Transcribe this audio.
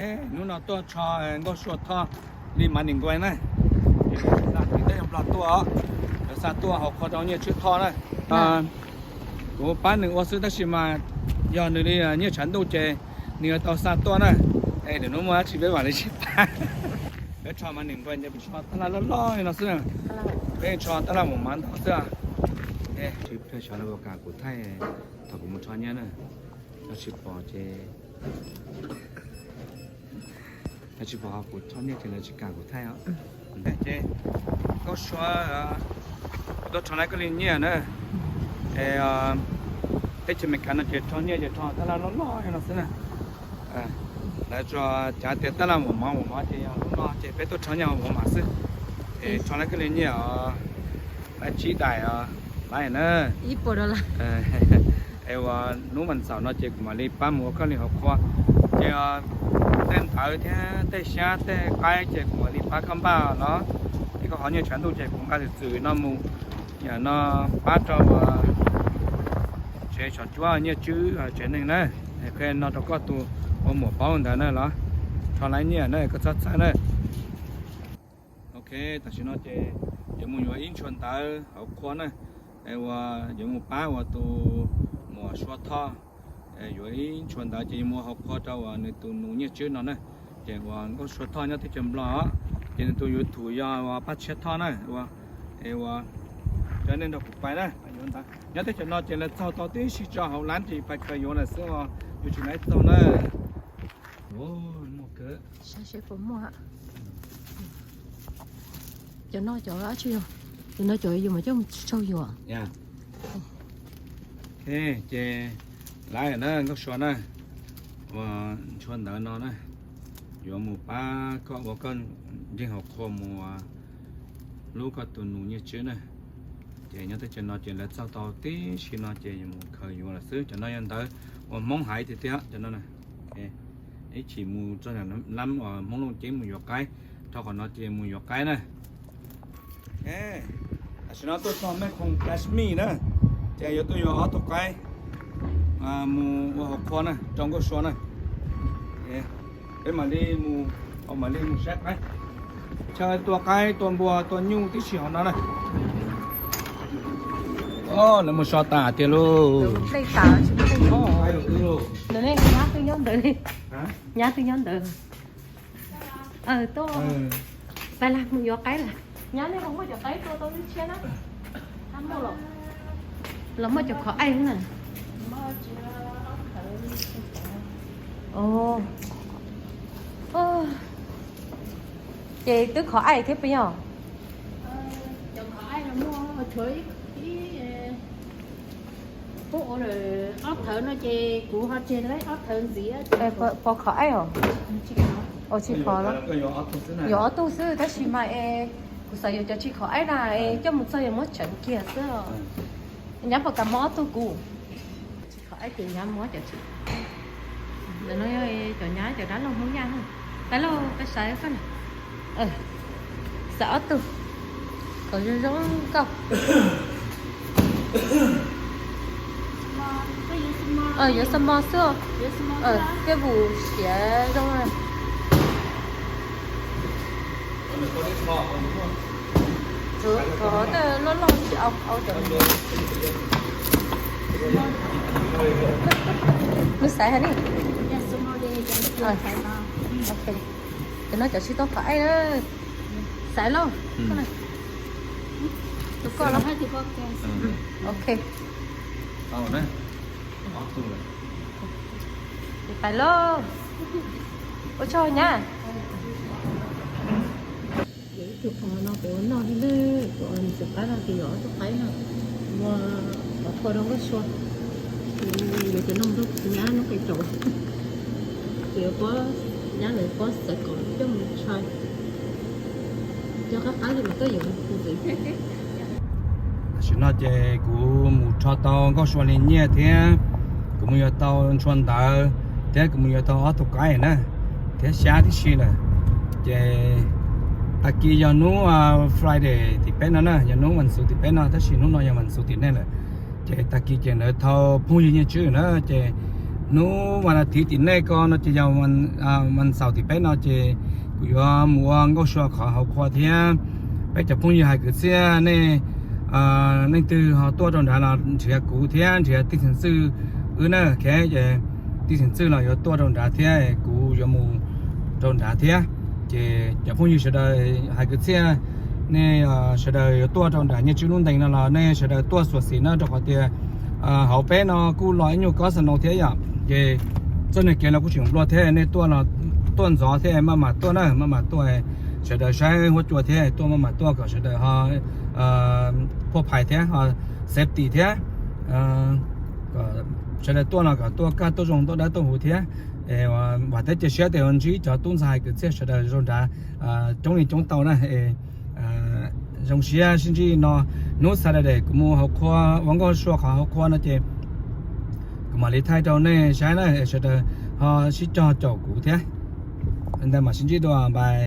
Hnub no tuaj rho Nkauj Sua Thoj li Mav Nim Nkuaij na. Xa tim teb chaws Nplog tuaj os, yuav xa tuaj hauv qhua rau Nyiaj Tswb Thoj na. Kuv pab nws ua xwb tab sis mas yog nws li nyiaj tshav ntuj ces nws yuav tau xa tuaj na. Es hnub no muaj dab tsi peb mam li sib pab. Peb rho Mav Nim Nkuaij ces peb rho tab laj loj loj li no xwb. Peb rho tab laj mus mav ntau xwb. Sawv daws kam kuv thaij thaum kuv mus rho nyiaj na. Yog tsis pom ces Lawv tsis pom kuv rho nyiaj ces lawv tsis kam kuv thaij os. Ces Nkauj Sua, kuv tuaj rho lawv koj li nyiaj na. Es teb chaws Amelikas no ces rho nyiaj ces rho tab laj loj loj no xwb na. Lawv tso cav tias tab laj mos mos mos mos ces yog lub no ces peb tuaj rho nyiaj mos mos xwb. Es rho lawv koj li nyiaj os, lawv tsib daim os, lawv na. Es uas hnub vas xaum no ces kuv mam li pab mus ua koj li hauv qhua. Ces tej ntawv thiab tej xyab tej qaib ces kuv mam li pab koj npaj los. Es koj qhov nyiaj tshav ntuj ces kuv nqa txwm txwm no mus, yam no pab rau tsev tsov cuab Nyiaj Tswb tsev neeg na. Es qhia no rau koj tus ua muam paub ntawd na los, rho lawv nyiaj na, koj txhob txhawj na. Ok, tam sim no ces yuav mus yuav ib ntshua ntawv hauv qhua na. Es uas yuav mus pab uas tus muam Sua Thoj yuav ib ntshua ntawv ces yuav mus hauv qhua rau uas nws tus nus Nyiaj Tswb no na. Ces uas Nkauj Sua Thoj nyob teb chaws Nplog, ces nws tus YouTube yog uas Paj Tshiab Thoj na. Es uas cov nej nrog kuv pais na. Nyob teb chaws no ces lawv txaug tau tib si tso hauv lab ces pais khaws yuav lawm xwb os, yuav tsis laib txaug na. Saib seb puas muaj. Cov no cov dab tsi yog? Cov no cov yus mas coj mus tsaug yus. Ces lawv na Nkauj Sua na, uas ntshua ntawv no na, yuav mus pab koj ua koj nceeg hauv qhua mus lub koj tus nus Nyiaj Tswb na. Ces nyob teb chaws no ces lawv txaug tau tib si no ces yuav mus khaws yuav lawm xwb. Cov no yog ntawv uas Hmoob hais tiag tiag cov no. Ib chim mus txog lab uas Hmoob Looj Ceeb mus yuav qaib, rau qhov no ces mus yuav qaib na. Tam sim no tuaj txog mej khoom Plasmi na, ces yuav tuaj yuav ob tug qaib mus ua hauv qhua na rau Nkauj Sua na. Peb mam li mus, mam li mus saib qaib, chaw tua qaib tua npua tua nyuj tib si hauv no na. Lawv mus so tas tiag lauj. Nyab twb nyob ntawd. Nyab twb nyob ntawd. Tuaj, pais mus yuav qaib lawm. Nyab nej ho muaj cov qaib tua tau lub tshiab na? Los muaj cov khov aij na. Ces twb khov aij thiab puas yog? Pov khov aij os? Tsis khov, yuav ob tug xwb tab sis mas es kuv xav yuav cov tsis khov aij na es coj mus txog yuav muab tseev kiag xwb. Nyab puas kam muab ob tug kuv? Tsis khov aij ces nyab muab cov tsis. Ntawm no yog cov nyab cov dab laug Hmoob Yaj na. Peb lauj, peb saib koj na. Xav ob tug kom zoo zoo nkauj. Yuav xa mos xwb. Thiab vus siav zoo. Qhov tej loj loj tsis au au cov. Nws xaiv heev li. Cov no cov tsis tau khov aij na. Xaiv lauj. Tus koj los. Ok. Pais lauj. Ua tsaug nyab. Ib tug qhov no kuv noj li lwj, kuv mus xyuas qab no ces yuav ob tug qaib no, ua qhov qhua rau Nkauj Sua. Yuav cov no mus rau nyab lub qe caum, ces yuav puab nyab lawv puab xaiv kom coj mus tshai, coj qab qab li mas tuaj yuav ntxiv. Tam sim no ces kuv mus rho tau Nkauj Sua li nyiaj thiab kuv mus yuav tau ntshua ntawv thiab kuv mus yuav tau ob tug qaib na, thiab xyab tib si lawm. Ces tag kis yog hnub Friday tim peb no na, yog hnub vas xuv tim peb no tab sis hnub no yog vas xuv tim nej lawm. Ces tag kis ces lawv thau phooj ywg Nyiaj Tswb na, ces Hnub vas thiv tim nej ko no ces yog vas xaum tim peb no ces kuv yuav mus ua nkauj sua qhov hauv qhua thiab. Peb cov phooj ywg hais kwv txhiaj nej, leej twg ho tuaj rau nrad los nrhiav kuv thiab nrhiav tij xeem txwj wb na, ces tij xeem txwj los yuav tuaj rau nrad thiab kuv yuav mus rau nrad thiab. Ces cov phooj ywg sawv daws hais kwv txhiaj nej sawv daws yuav tuaj rau nram Nyiaj Tswb lub ntees no los nej sawv daws tuaj xuam xim na, rau qhov tias hauv peb no kuj los ib nyuag kob xa no thiab yom. Ces txoj niag kev no kuj tseem nplua thiab, nej tuaj ntxov thiab maj mam tuaj na, maj mam tuaj, sawv daws saib huab cua thiab tuaj maj mam tuaj kom sawv daws ho phuaj phais thiab ho safety thiab. Sawv daws tuaj los kom tuaj kaj tuaj zoo tuaj dawb tuaj huv thiab. Vam thiab cia siab tias yuav ntsib cov tub ntxhais kwv txhiaj sawv daws zoo nrad coob li coob tau na. Zoo siab sib ntsib no, hnub Saturday kuv mus hauv qhua ua nkauj sua qhov hauv qhua no ces kuv mam li thaij rau nej saib na, sawv daws ho sib cog caum kuv thiab. Ntawd mam sib ntsib dua, bye.